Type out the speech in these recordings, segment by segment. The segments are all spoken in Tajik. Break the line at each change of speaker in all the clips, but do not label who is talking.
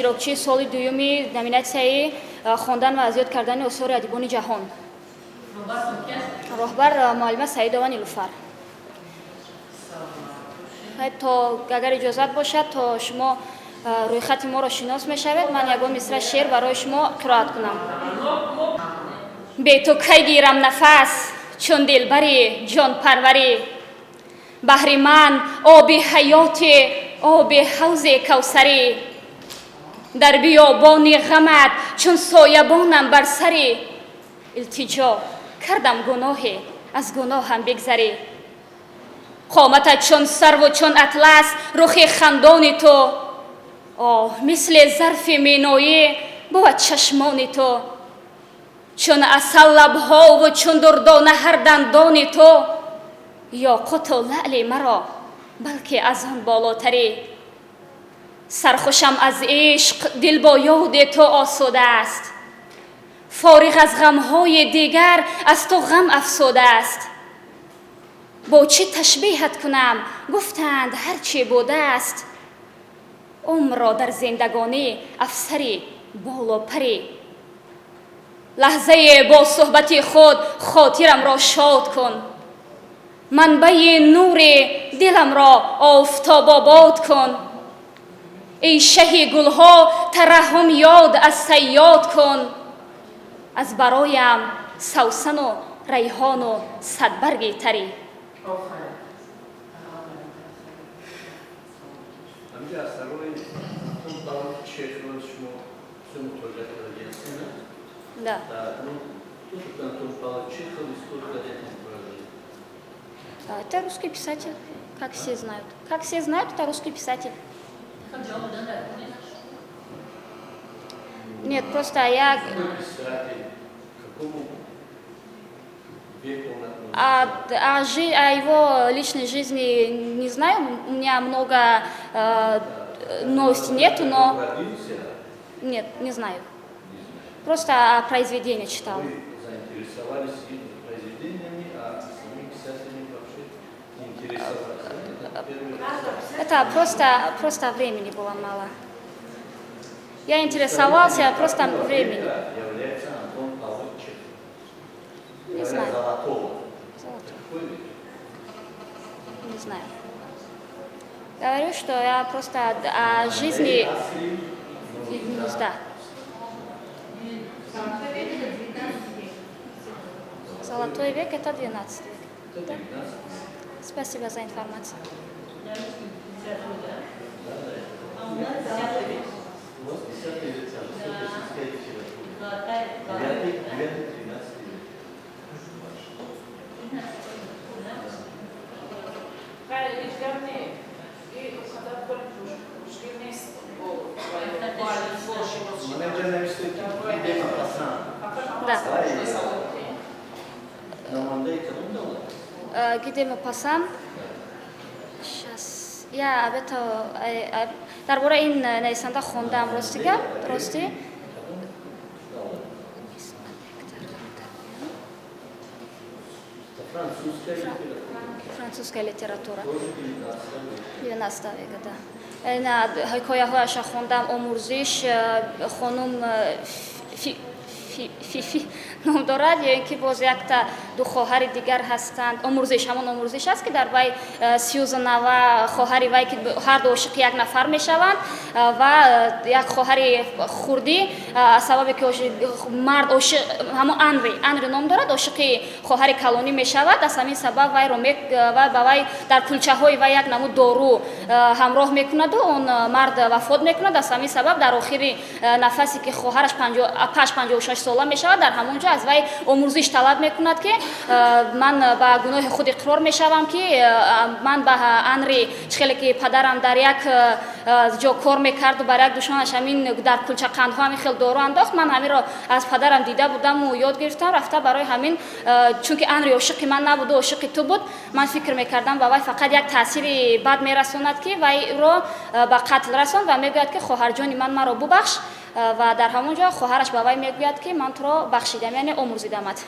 Иштирокчии соли дуюми номинатсияи хондан ва аз ёд кардани осори адибони ҷаҳон. Роҳбар муаллима Саидова Нилуфар. То агар иҷозат бошад, то шумо рӯйхати моро шинос мешавед, ман ягон мисра шеър барои шумо қироат кунам. Бе ту кай гирам нафас, чун дилбари ҷонпарварӣ, баҳри ман оби ҳаёти, оби ҳавзи кавсарӣ, дар биёбони ғамат чун соябонам бар сарӣ, илтиҷо кардам гуноҳе, аз гуноҳам бигзарӣ. Қоматат чун сарву чун атлас, рухи хандони ту, оҳ, мисли зарфи миноӣ бувад чашмони ту, чун асал лабҳову чун дурдона ҳар дандони ту, ёқуту лаъли маро балки аз он болотарӣ. Сархушам аз ишқ, дил бо ёди ту осудааст, фориғ аз ғамҳои дигар, аз ту ғам афсудааст. Бо чӣ ташбеҳат кунам, гуфтанд ҳар чӣ будааст, умрро дар зиндагонӣ афсари болопарӣ. Лаҳзае бо суҳбати худ хотирамро шод кун, манбаи нури диламро офтобобод кун. Эй шаҳи гулҳо, тараҳҳум ёд аз сайёд кун, аз бароям савсану райҳону садбарги тарӣ.
Ҳаминҷо асарҳои Антон Павлович Чехова шумо бисёр мутолиа кардаги ҳастед, не?
Да.
Да, ну, кто такой Антон Павлович Чехов и сколько лет он прожил?
Это русский писатель, как все знают. Как все знают, это русский писатель. Нет, просто я.
Какой писатель? К какому веку он относится?
О его личной жизни не знаю, у меня много новостей нету, но.
Он родился?
Нет, не знаю.
Не знаю.
Просто о произведении читала.
Вы заинтересовались произведениями, а самим писателями вообще не интересовались, да? Это первый раз.
Это просто времени было мало. Я интересовался, просто
Какого
времени.
века является Антон Павлович Чехов?
Не
Говорят,
знаю.
Золотого.
Золотого.
Какой век?
Не знаю. Говорю, что я просто о жизни. Да. Золотой век — это 12 век. Да. Спасибо за информацию.
У вас 10 век, высокая литература. 9, 9, 13 век.
Хеле ҳеҷ гап не, қадар кори мушкил нест бо алифбо шинос.
Ман инҷа навиштем, ки Ги де Мопассан.
Да.
Намояндаи кадом давлат?
Ги де Мопассан. Сейчас. Я об этом дар бораи ин нависанда хондам, рости гап, рости.
Кадом давлат? Это французская литература.
Французская литература.
Тоже 19 век.
19 века, да. На ҳикояҳояша хондам, омурзиш, хонум Фифи ном дорад, ё ин ки боз якта ду хоҳари дигар ҳастанд. Омурзиш ҳамон омурзиш аст, ки дар вай Сюзана ва хоҳари вай, ки ҳарду ошиқи як нафар мешаванд, ва як хоҳари хурдӣ аз сабабе ки мард ошиқ, ҳамон Анри, Анри ном дорад, ошиқи хоҳари калонӣ мешавад. Аз ҳамин сабаб вайро ба вай дар кулчаҳои вай як намуд дору ҳамроҳ мекунаду он мард вафот мекунад. Аз ҳамин сабаб дар охири нафасе, ки хоҳараш паш 56 сола мешавад, дар ҳамон ҷо аз вай омурзиш талаб мекунад, ки ман ба гуноҳи худ иқрор мешавам, ки ман ба Анри, чӣ хеле ки падарам дар як ҷо кор мекарду бар як душманаш ҳамин дар кулчақандҳо ҳамин хел дору андохт, ман ҳаминро аз падарам дида будаму ёд гирифтам рафта. Барои ҳамин, чунки Анри ошиқи ман набуду ошиқи ту буд, ман фикр мекардам, ба вай фақат як таъсири бад мерасонад, ки вайро ба қатл расонд. Ва мегӯяд, ки хоҳарҷони ман, маро бубахш. Ва дар ҳамон ҷо хоҳараш ба вай мегӯяд, ки ман туро бахшидам, яъне омурзидамат.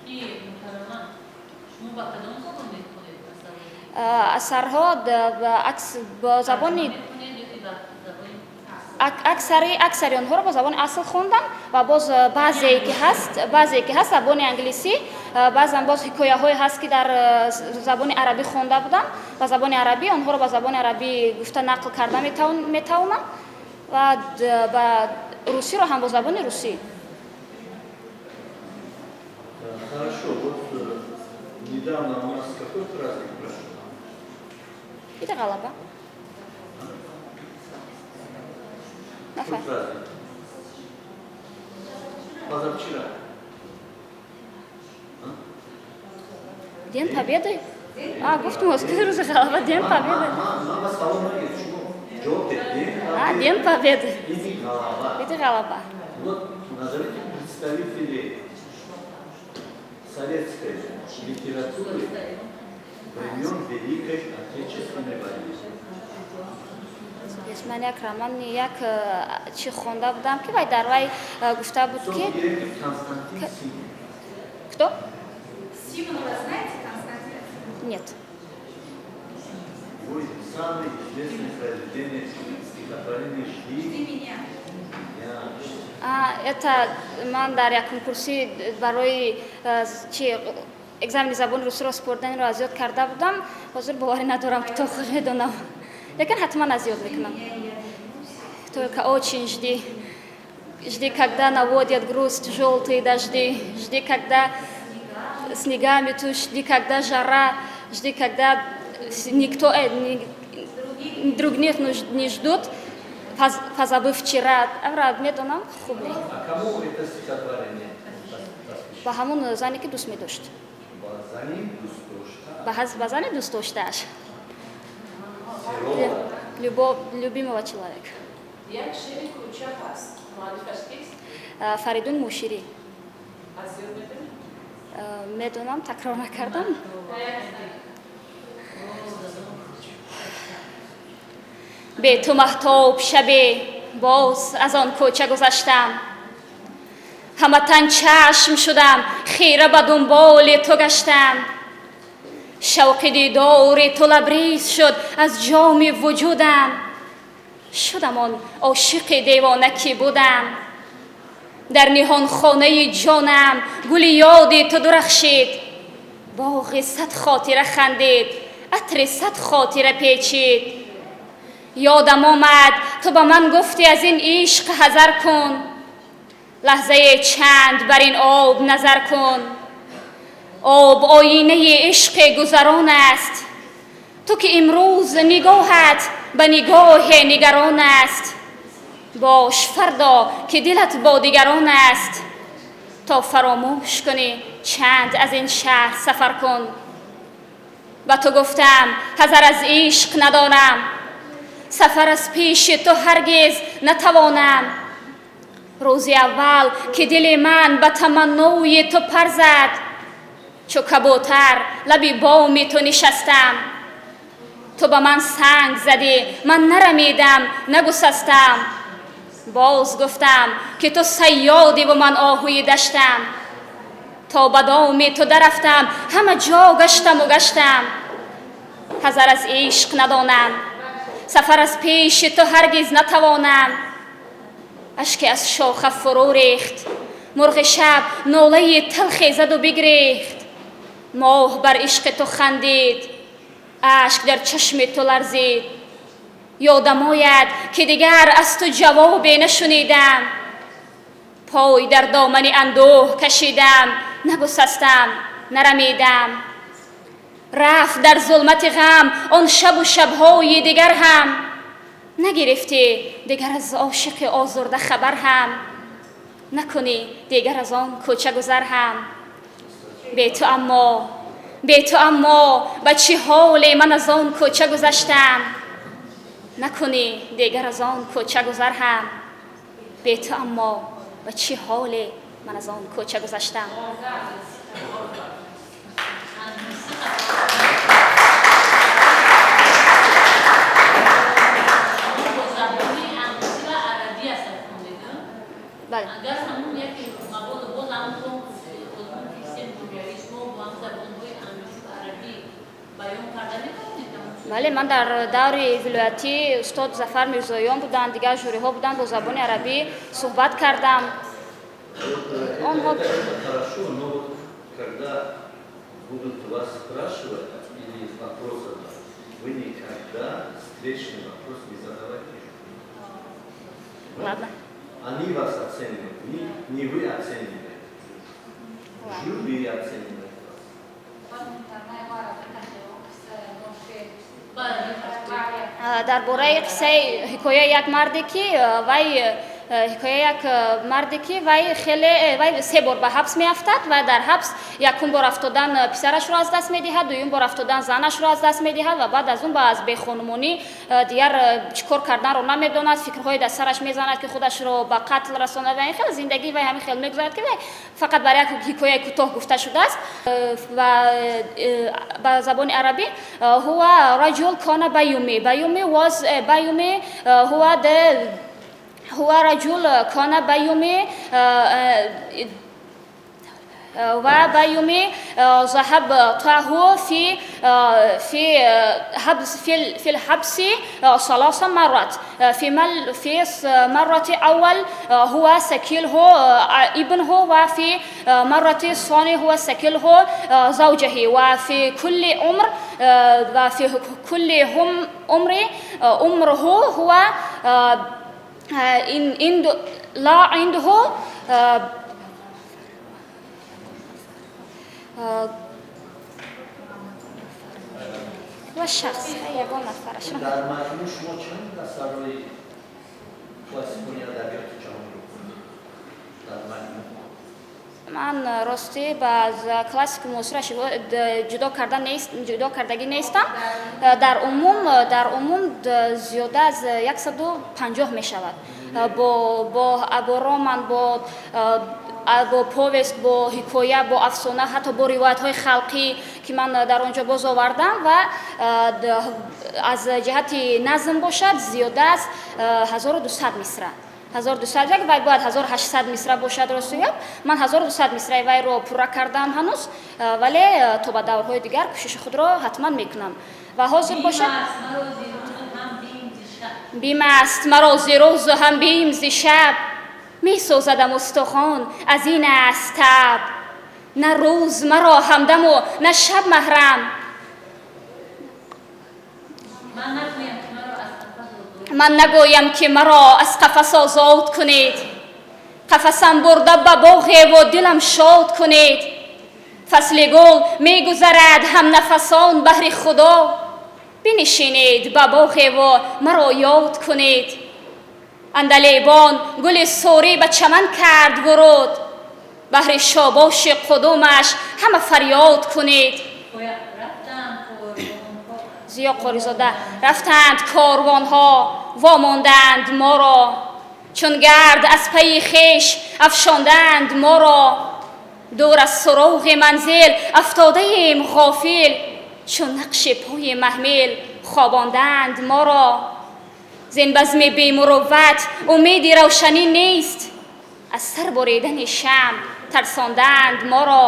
Ки муҳтарама, шумо ба кадом забон мехонед?
Асарҳо акс бо забони
мехонед ё ки ба забони
Аксари онҳоро бо забони асл хондам ва боз баъзе ки ҳаст забони англисӣ, баъзан боз ҳикояҳое ҳаст, ки дар забони арабӣ хонда будам, ба забони арабӣ онҳоро ба забони арабӣ гуфта нақл карда метавонам ва ба русиро ҳам бо забони русӣ.
Хорошо, вот недавно у нас какой праздник прошел?
Иди ғалаба.
Какой праздник? Позавчера. А?
День Победы? А, гуфтум, рӯзи ғалаба, День Победы.
Мама савол нагирд, шумо ҷавоб дед.
А, День Победы.
Иди ғалаба.
Иди ғалаба.
Вот назовите представителей советской литературы времен Великой Отечественной войны.
Ман як романи, як чӣ хонда будам, ки вай дар вай гуфта буд, ки
Константин Симонов.
Кто?
Симонова знаете, Константин?
Нет.
Его самое известное произведение, стихотворение «Жди,
Жди меня».
меня».
А, это ман дар як конкурсӣ барои чи экзамени забони русиро супорданиро аз ёд карда будам. Ҳозир боварӣ надорам, ки то худ медонам, лекин ҳатман аз ёд мекунам. Только очень жди, жди, когда наводят грусть желтые дожди, жди, когда снегами ту, жди, когда жара, жди, когда никто других не ждут, позабыв вчера. Авра медонам, хуб не.
А кому это стихотворение посвящено?
Ба ҳамон зане, ки дӯст медошт.
Ба зани дӯстдошта.
Ба зани дӯстдоштааш.
Серова.
Любовь любимого человека.
Як шеъри кӯча ҳаст, муаллифаш кист?
Фаридун Муширӣ.
Аз ёд медонӣ?
Медонам, такрор накардам. Бе ту маҳтоб шабе боз аз он кӯча гузаштам, ҳаматан чашм шудам, хира ба дунболи ту гаштам. Шавқи дидори ту лабриз шуд аз ҷоми вуҷудам, шудам он ошиқи девона, ки будам. Дар ниҳонхонаи ҷонам гули ёди ту дурахшид, боғи сад хотира хандид, атри сад хотира печид. Ёдам омад, ту ба ман гуфтӣ: «Аз ин ишқ ҳазар кун, лаҳзае чанд бар ин об назар кун. Об оинаи ишқи гузарон аст, ту ки имрӯз нигоҳат ба нигоҳе нигарон аст, бош фардо ки дилат бо дигарон аст. То фаромӯш кунӣ, чанд аз ин шаҳр сафар кун». Ба ту гуфтам: «Ҳазар аз ишқ надорам, сафар аз пеши ту ҳаргиз натавонам». Рӯзи аввал ки дили ман ба таманнои ту пар зад, чу кабутар лаби боми ту нишастам. Ту ба ман санг задӣ, ман нарамидам, нагусастам. Боз гуфтам, ки ту сайёдиву ман оҳуи даштам. То ба доми ту дарафтам, ҳама ҷо гаштаму гаштам. Ҳазар аз ишқ надонам, сафар аз пеши ту ҳаргиз натавонам. Ашке аз шоха фурӯ рехт, мурғи шаб нолаи талхе заду бигрехт. Моҳ бар ишқи ту хандид, ашк дар чашми ту ларзид. Ёдам ояд, ки дигар аз ту ҷавобе нашунидам, пой дар домани андӯҳ кашидам, нагусастам, нарамидам. Рафт дар зулмати ғам он шабу шабҳои дигар ҳам, нагирифтӣ дигар аз ошиқи озурда хабар ҳам, накунӣ дигар аз он кӯча гузар ҳам. Бе ту аммо, бе ту аммо, ба чӣ ҳоле ман аз он кӯча гузаштам, накунӣ дигар аз он кӯча гузар ҳам. Бе ту аммо, ба чӣ ҳоле ман аз он кӯча гузаштам.
Бо забони англисӣ ва арабӣ асар хондед?
Бале.
Агар ҳамун яке мабодо боз ҳамун конкурс, озмун, сембургиявӣ, шумо бо ҳамун забонҳои англисӣ ва арабӣ баён карда метавонед ҳамун
Бале, ман дар даври вилоятӣ устод Зафар Мирзоён буданд, дигар жюриҳо буданд, бо забони арабӣ суҳбат кардам.
Вот, это хорошо, но вот когда будут вас спрашивать или вопрос задавать, вы никогда встречный вопрос не задавайте.
Ладно.
Они вас оценивают, не вы оцениваете. Жюри оценивает вас.
Дар бораи қиссаи ҳикояи як марде, ки вай ҳикояи як марде, ки вай хеле вай се бор ба ҳабс меафтад ва дар ҳабс якум бор афтодан писарашро аз даст медиҳад, дуюм бор афтодан занашро аз даст медиҳад ва баъд аз он ба аз бехонумонӣ дигар чӣ кор карданро намедонад, фикрҳое дар сараш мезанад, ки худашро ба қатл расонад ва ин хел зиндагии вай ҳамин хел мегузарад, ки вай фақат бар як ҳикояи кӯтоҳ гуфта шудааст ва ба забони арабӣ: هو رجل كان بيومي بيومي was بيومي هو the هو رجل كان بيومي وبيومي ذهب طه في حبس في الحبس ثلاث مرات. في مرة أول هو سكيله ابنه، وفي مرة الثانية هو سكيله زوجه، وفي كل عمر وفي كل هم عمري عمره هو إن لا عنده ва шахс ягон нафараш.
Дар маҷмӯъ шумо чанд асарҳои классикони адабиёти ҷаҳонро хондед дар маҷмӯъ?
Ман ростӣ ба классику муосираш ҷудо карда нест, ҷудо кардагӣ нестам. Дар умум зиёда аз 150 мешавад, бо роман, бо повест, бо ҳикоя, бо афсона, ҳатто бо ривоятҳои халқӣ, ки ман дар он ҷо боз овардам, ва аз ҷиҳати назм бошад, зиёда аз 1200 мисра, 1200 як вай бояд 1800 мисра бошад. Ростӣ гап, ман 1200 мисраи вайро пурра кардаам ҳанӯз, вале то ба даврҳои дигар кӯшиши худро ҳатман мекунам. Ва ҳозир бошад: бим аст маро зи рӯзу ҳам бим зи шаб, месозадам устухон, аз ин аст таб, на рӯз маро ҳамдаму на шаб маҳрам.
Ман нагӯям, ки маро аз қафас озод
Ман нагӯям, ки маро аз қафас озод кунед, қафасам бурда ба боғеву дилам шод кунед. Фасли гул мегузарад, ҳамнафасон, баҳри Худо бинишинед ба боғеву маро ёд кунед. Андалебон гули сурӣ ба чаман кард вуруд, баҳри шобоши қудумаш ҳама фарёд кунед.
Рафтанд корвонҳо.
Зиё Қоризода. Рафтанд корвонҳо, вомонданд моро, чун гард аз пайи хеш афшонданд моро. Дур аз суроғи манзил афтодаем ғофил, чун нақши пои маҳмил хобонданд моро. Зин базми бемурувват умеди равшанӣ нест, аз сар буридани шамъ тарсонданд моро.